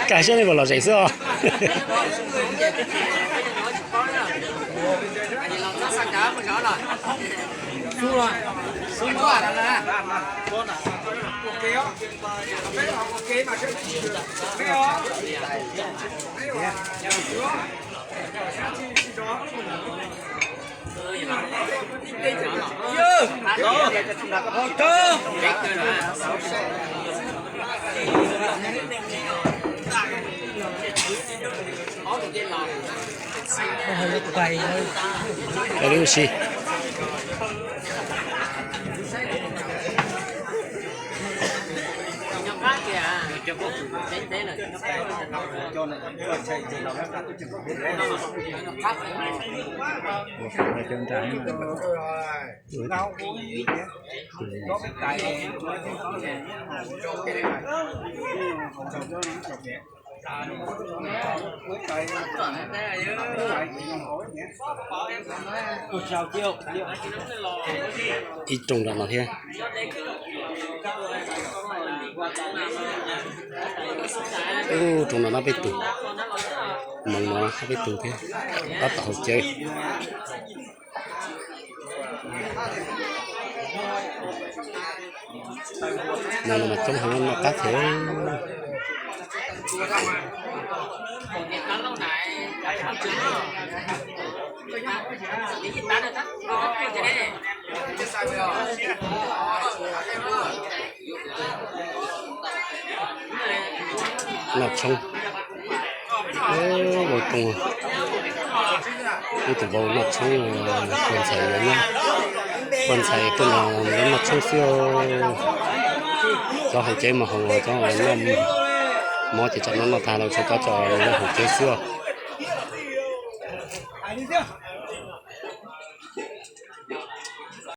Kaj siab li puas lom zem xwb os. Ua li ua si. Ib rooj nram no thiab. Ub, rooj no noj peb tug, moos no noj peb tug thiab, tab tom haus cawv. No no mas coob heev, noj qab thiab. Noj tshoob, vauv tooj, ib tug vauv noj tshoob, poj ntxhais yuav nyob, poj ntxhais tuaj no yuav noj tshoob xwb. Cov haus cawv mas haus, cov noj mov ces tsam no noj tag lawm, tshuav cov tso haus cawv xwb os.